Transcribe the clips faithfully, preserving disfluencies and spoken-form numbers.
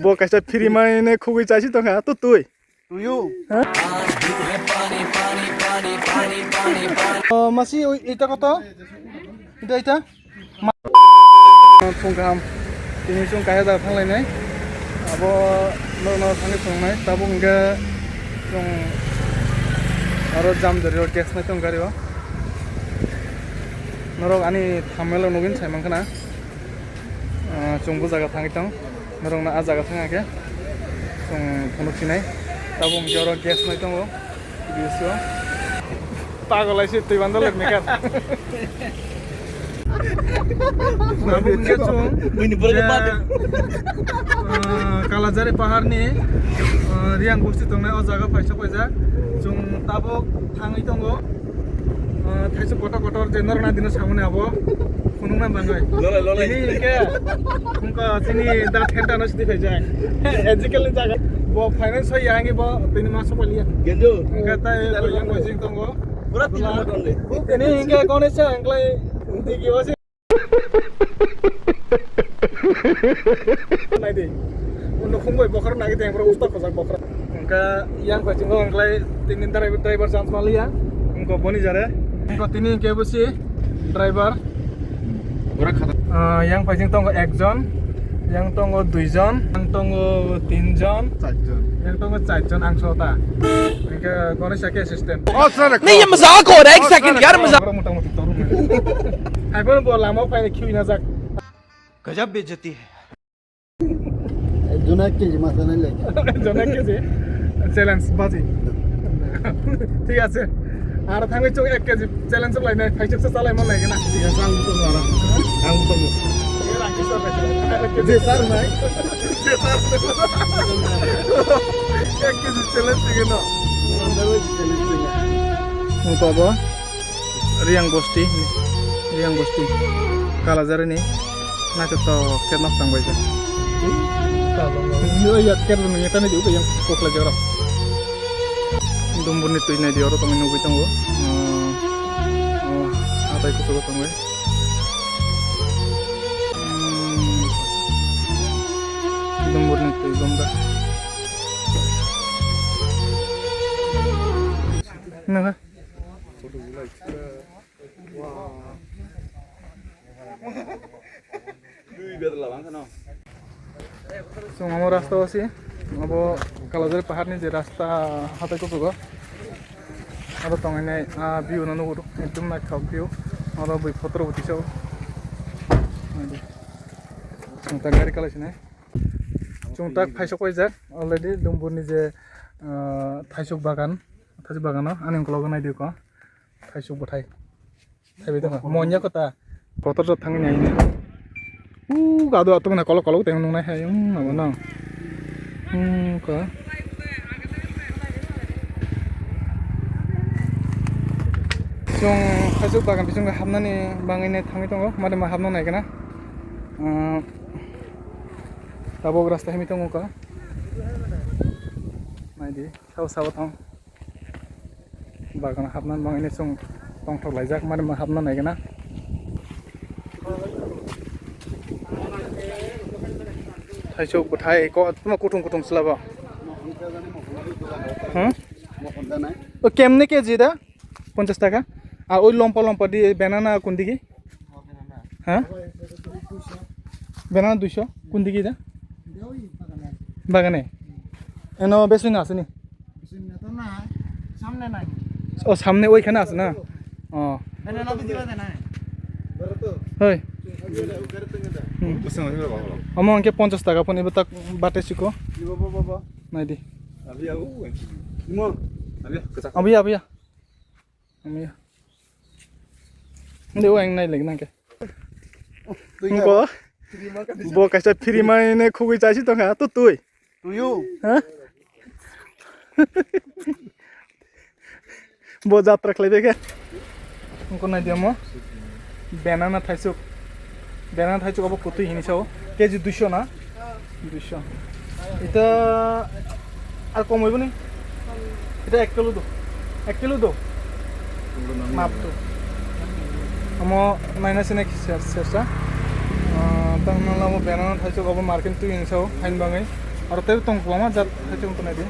Bo kaisa phiri mai ne khugui chaisi tongkha, to tui. Tuyu. Ha? Oh, masi, oi, ita koto? Ita, ita? Ma-, phung kaham. Tini chwng kaisa jaga thanglainai. Abo norok norok thangwi phunuknai. Tabuk hwnkhe chwng aro Jamjari o gas nai tong gari o. Norok ani thumbnail o nugwi sai mankha na. Ah, chwng bo jaga thangwi tong. Norokno ah jaga thangya khe chwng phunuk sinai. Tabuk hwnkhe oro gas nai tongo. Video o. Pagol hai se twi bandol ler mekar. Tabuk hwnkhe chwng Buini borok je, ba de. Ah, Kalajari paharni, ah, Riyang bosti tongnai o jaga phaisa paijak. Chwng tabuk thangwi tongo. Ah, thaisuk kotor kotor je norok na dino samani abo phunukna bagwi. Lolai, lolai. Tini hwnkhe wngkha chini da thenta no sidi phaijak. Ejikalni jaga. Bo finance hoya hangi bo tini ma sokoliya. Genjo. Hwnkhe tai bo yang bo jing tongo. Pura tini ma tonle. Tini hwnkhe Ganesh wngklai digi o si. Nai di. Uno khum bai bokhorok nai di, bro, usta khojak bokhorok. Hwnkhe yang bai chwng wngklai tini driver, driver chance maliya. Wngkha boni jare. Wngkha tini hwnkhe bo si driver. Pura khata. Ah, yang bai chwng tongo ekjon, yang tongo duijon, yang tongo tinjon, charjon. Yang tongo charjon, ang sota. Hwnkhe Ganesh khe assistant. नहीं, ये मजाक हो रहा है, एक सेकंड यार, मजाक। Bro, mota moti torok. Hai bono bo lama o phaina khiui na jak. गजब बेइज्जती है। Jona ek kg masa nai lai. Jona ek kg. Challenge baji. Thik ache. Aro thangwi chwng ek kg challenge lai nai, phaisok sa chalai man lai gana. Thik ache, ang buto mara. Ang buto mo. Je sar nai. Je sar. Ek kg challenge gana. Ang tabo. Riyang bosti, Riyang bosti, Kalajari ni naithotok khe nok tang bai jak. Yo, ya, ker dum ya tani diu yang kokla jora. Dumbur ni twi nai di oro tongwi nugwi tongo. Hmm, oh, hatai kuchugo tongwi. Hmm, dumbur ni twi lomda. Nang ha? Chwng omo rasta o se, obo Kalajari paharni je rasta hatai kuchugo, aro tongwi nai, ah, view no nugo, ekdom naithok view, oro bui photo rok bo tisao. Chwng ta gari kalai sinai. Chwng tak phaisok paijak already, Dumburni je, ah, thaisok bagan, thaisok bagano ani ukulok nai di ko. Thaisok bwthai. Thaibai tongkha. Monya kota. Kotor jot thangwi nai. U gado atung na kolok kolok teng nung nai hai. Hmm, abo no. Hmm, ko. Chwng thaisok bagan bising hapnani bangwi nai thangwi tongo. Mari ma hapna nai gana. Hmm. Tabok rasta himi tongo ka. Nai di. Sabo sabo tong. Bagano hapna mangni chwng tongthok laijak mani ma hapna naigana. Thaisok bwthai ko tuma kutung kutung chwla bo. Hmm? O kemne keji da? Ponchas taka. A oi lompa lompa di banana kundigi? Ha? Banana duiso? Kundigi da? Bagane? Eno besoino aseni? O samne oikhane ase na? O. Hoi. Hmm. Omo hwnkhe ponchas taka phone ebo tak bate siko. Naidi. Abiya, abiya. Abiya. Nde o ang nai lagi nangke. Ngo. Bo kaisa phiri mai ne khugui chaisi tongkha to tui. Tuyu. Ha? Bo jatra khlai beke. Ngo nai demo. Banana thaisuk. Banana thaisuk abo kutui hini sao. Keji duiso na? Duiso. Ita ar kom hoibo ni? Ita ek kilo do. Ek kilo do. Map to. Amo naina sine ki ser, sersa. Ah, Tang nang lamo banana thaisok obo market twi hwnsao hain bangwi. Aro tei tong kwbangma jat thaisok wngkha naidi.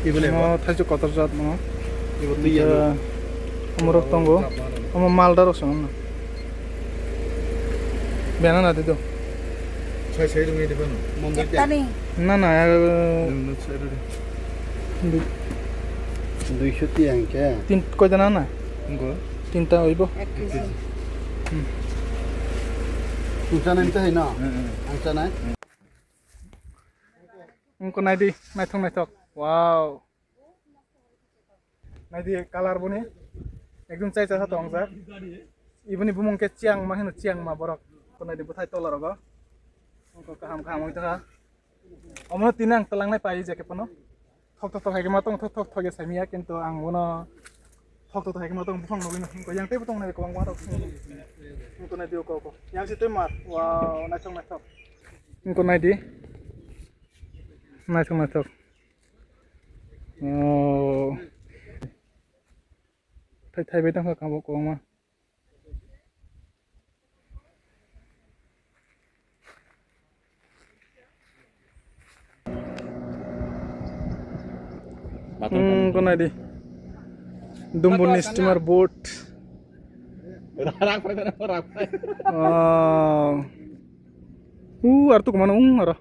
Ibole omo thaisok kotor jat no. Ibo twi ya. Omorok tongo. Omo malda rok song. Banana de do. Sai sai rungni de bano. Tani. Na na. Nung nung sai rungni. Dui. Duisho tiyang khe. Tin koi dana na? Ngo. Tinta oibo. Ek kg. Hmm. Ang chanai mita hai no? Hmm, hmm. Ang chanai. Wngkha naidi, naithok naithok. Wow. Naidi colour boni. Ekdom chai chasa tongjak. Iboni bumung khe Chiangma hino, Chiangma borok. Wngkha naidi bwthai tola rogo. Wngkha kaham kaham wngkha. Omo tini ang twlangnai pai je khe phano. Thok thok thok hai khe ma tong, thok thok thok ya saimia, kintu ang bono thok thok thok hai khe ma tong, buphang nugwi nukho. Yang teibo tongnai kwbangma rok. Wngkha naidi o kok. Yang si tei mar. Wow, naithok naithok. Wngkha naidi. Naithok naithok. Oh. Thai thai bai tongkha kabo kwbangma. Hmm, ko nai di. Dumbuni steamer boat. Rak pai, rak pai. Ah. Uh, artuk mana ung ara.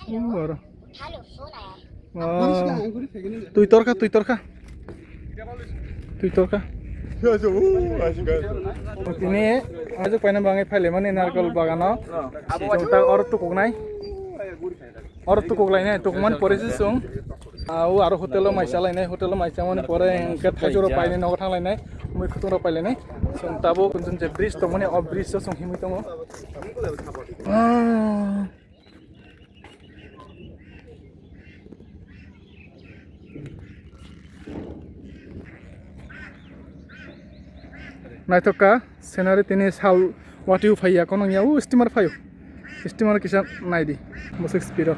Ung ara. Ah. Tui torkha, tui torkha. Tui torkha. Tini ajuk paina bangai phaile mani narkol bagano. Chwng ta oro tukuknai. Oro tukuklainai, tukman pore se chwng. Ah, o aro hotel o mai chalainai, hotel o mai chamani pore hwnkhe thaisuro painai, nogo thanglainai, mui khutung rok pailainai. Chwng tabuk kunchun je bridge tongmani, o bridge o chwng himui tongo. Ah. Naithok kha scenery, tini sal watwi phaiya, kono ya o steamer phaio, steamer kisa naidi bwswk speed o.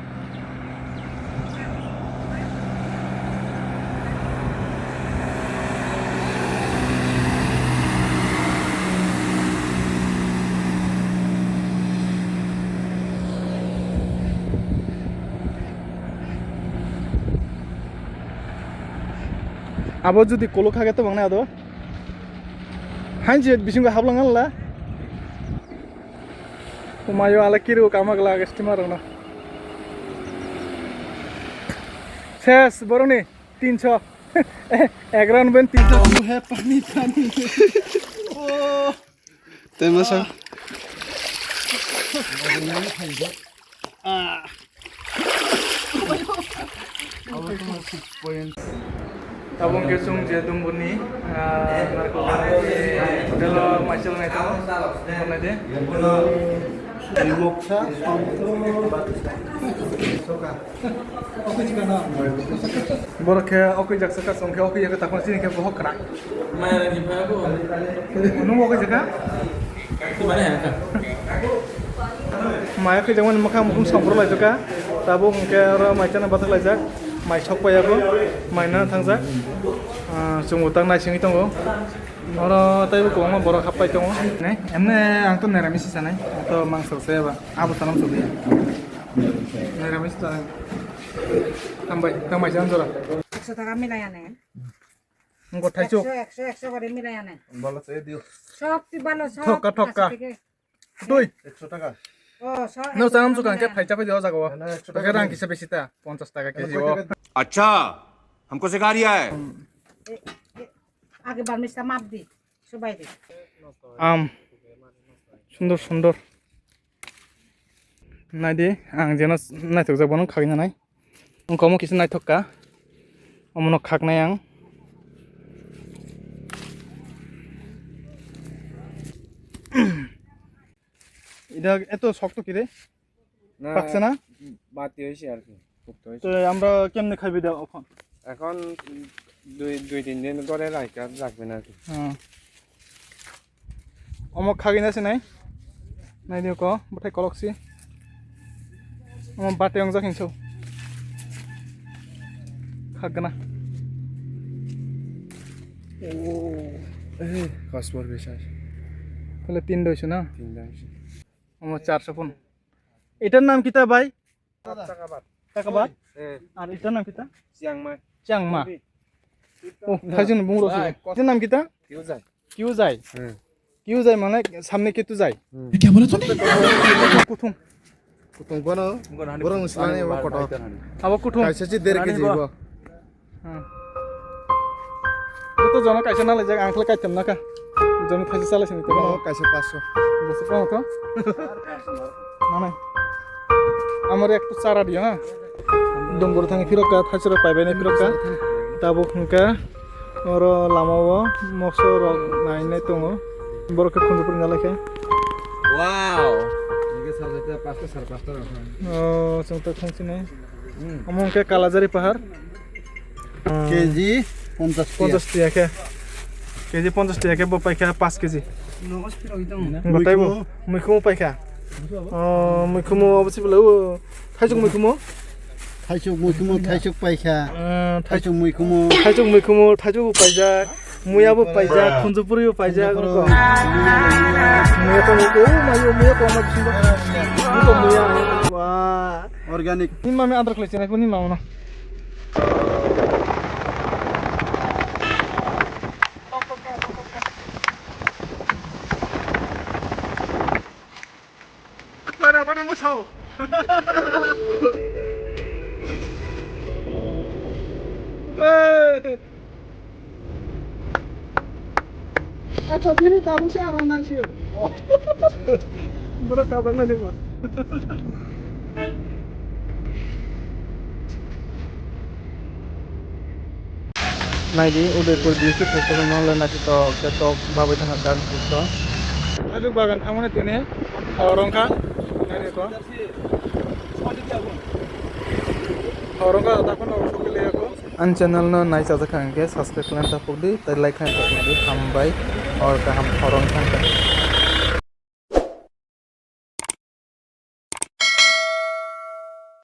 Abo jodi kolok hage to bangnai ado. Hain je bisingo hablang la. Umayo ala kiru kama gla steamer rokno. Ses boroni tinso. Ek round ben tinso. He pani pani. Oh. Tei masa. Tabuk khe chwng je Dumbuni, ah, hotel o maisal nai tongo. Tongnai de. Borok khe okui jak saka, chwng khe okui ya khe takma chini khe bohok kwrak. Nung okui jaka? Maya khe jangmani mwkhang mukhung sampro lai jaka. Tabuk hwnkhe oro mai chana bathak laijak. Mai sok pai abo. Mai nana thangjak. Ah, chwng bo tak naisingwi tongo. Oro teibo kwbangma borok happai tongo. Ne? Emne ang to neramis sanai. Ang to mangso se ba. Abo tanam so ya. Neramis sanai. Hambai, tang mai chana jora. Ekso taka milai ane. Wngkha thaichuk. Ekso, ekso, ekso kori milai ane. Balo se dio. Sob ti balo, sob thokka, thokka. Tui. Ekso taka. Oh, so, no, ekso chanam taka sukang ke milai ane. Phai chapai o jaga o. Na, na, ekso taka. Rang kisa besi ta, ponchas taka keji o. Acha, humko sikha riya hai. Age bar mista map di. Subai di. Am. Sundor, sundor. Nai di, ang jeno naithok jak bono khagwi nanai. Wngkha omo kisa naithok kha. Omono khaknai ang. Ida eto shokto kire? Na, baksa na? Bati hoyse ar ki, pukto hoyse. To amra kemne khaibe da okhon? Ekhon dui, dui tin din gore raikha, rakben ar ki. Hmm. Omo khagwi na sinai. Nai di ko, bwthai kolok si. Omo bati wngjak hinso. Khagna. Oh. Eh, customer bisa. তাহলে তিন দুইশো না? তিন দুইশো। আমার চারশো পন। এটার নাম কিতা ভাই? চাকাবাদ। চাকাবাদ? হ্যাঁ। আর এটার নাম কিতা? চিয়াংমা। চিয়াংমা। ও, থাইজন বুংরো ভাই, সে। এটার নাম কিতা? কিউজাই। কিউজাই? হ্যাঁ। কিউজাই মানে সামনে কিতু যাই? হুম। এ, কে বলে তুমি? কুথুম। কুথুম কোন? বরং ইসলামে ও কত? আবার কুথুম। কাইসা চি দেড় কেজি হইব। হুম। যত জন কাইসা না লেজে আংকলে কাইতাম না কা। জন খাইছে চালাইছে নি তো। ও, কাইসা পাঁচশো। Just কম তো? না, না। আমার একটু চারা দিও, হ্যাঁ? Donggoro thangwi phirokha, thaisirok paibai nai phirokha. Tabuk hwnkha oro lama o mokso rok nai nai tongo. Borok khe khunju phwrwngna lai khe. Wow! Hwnkhe sajak ta pasta sar pasta rok. O, chwng ta thung sini. Hmm. Omo hwnkhe Kalajari pahar. Keji ponchas tiya. Ponchas tiya khe. Keji ponchas tiya khe bo paikha panch keji. Gotaibo. Muikhumu. Muikhumu paikha. O, muikhumu obo se belai o. Thaisuk muikhumu? Thaisuk muikhumu, thaisuk paikha. Ah, thaisuk muikhumu. Thaisuk muikhumu, thaisuk bo paijak. Muya bo paijak, khunju phwrwi bo paijak. Khunju phwrwi. Muya to muya, o, mayo, muya ko ma bisingo. Muya ko muya. Wah. Organic. Ni mami adar khlai chenai ko ni mama no. Mana, mana musuh? Eh. Acha, bini tabuk se arang nang sio. Bura tabuk nang sio. Naidi, Udaipur district hospital mangla naithotok khe tok babwi thangkha dan district o. Ajok bagan thangmani tini horongkha, naidi ko. Horongkha, dakhon horongkha le ko. Ani channel no nai chajak kha hwnkhe subscribe khlai tapok di, tei like khlai tapok di, hambai, or kaham horong thangkha.